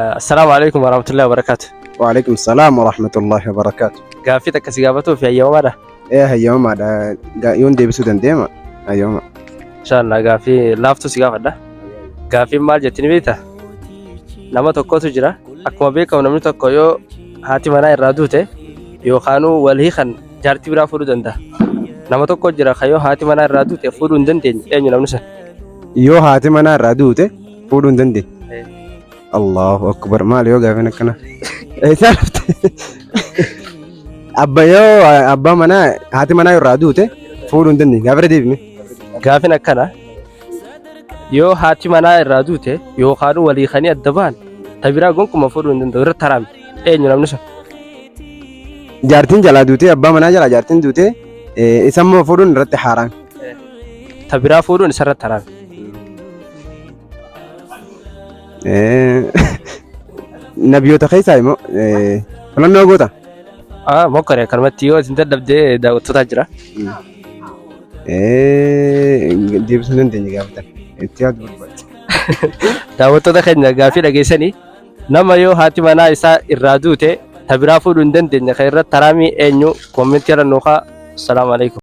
Assalaamu alaikum warahmatullahi wabarakatuh. Waalaikum salaam wa rahmatullahi wa barakaatu. Gaaffii takka si gaafatuuf hayyamamaadha. Ee hayyamamaadha. Yoon deebisuu danda'eema hayyamama. Inshallah gaaffii laaftuu si gaafadha. Gaaffiin maal jetti ni beektaa? Nama tokkotu jira. Akkuma beekamu namni tokko yoo haati manaa irraa duute yookaanuu walhii kan jaartii biraa fuudhuu danda'a. Nama tokko jira kan yoo haati manaa irraa duute fuudhuu hin dandeenye eenyu namni sun? Yoo haati manaa irraa duute fuudhuu hin dandeenye. Allahu akbar maal yoo gaafin akkana. Eessaa dhufte? Abba yoo abbaa manaa haati manaa irraa duute fuudhuu hin dandeenye. Gaafa irra deebime. Gaafin akkana yoo haati manaa irraa duute yookaan walii kanii adda bahan ta biraa gonkumaa fuudhuu hin danda'u irratti haraami. Eenyu namni sun? Jaartiin jalaa duute abbaa manaa jalaa jaartiin duute isa immoo fuudhuun irratti haaraami. Ta biraa fuudhuun isarratti haraami. Nabiyoota keessaa immoo filannoo goota. Ah, mokkore akkanumatti yoo isin dadhabdee daawwattootaa jira. Deebisuu hin dandeenye gaafatan. Itti yaadu barbaada. Daawwattoota keenya gaaffii dhageessanii nama yoo haati manaa isaa irraa duute ta biraa fuudhuu hin dandeenye kan irratti haraamii eenyu koommentii irra nuukaa. Assalaamu alaikum.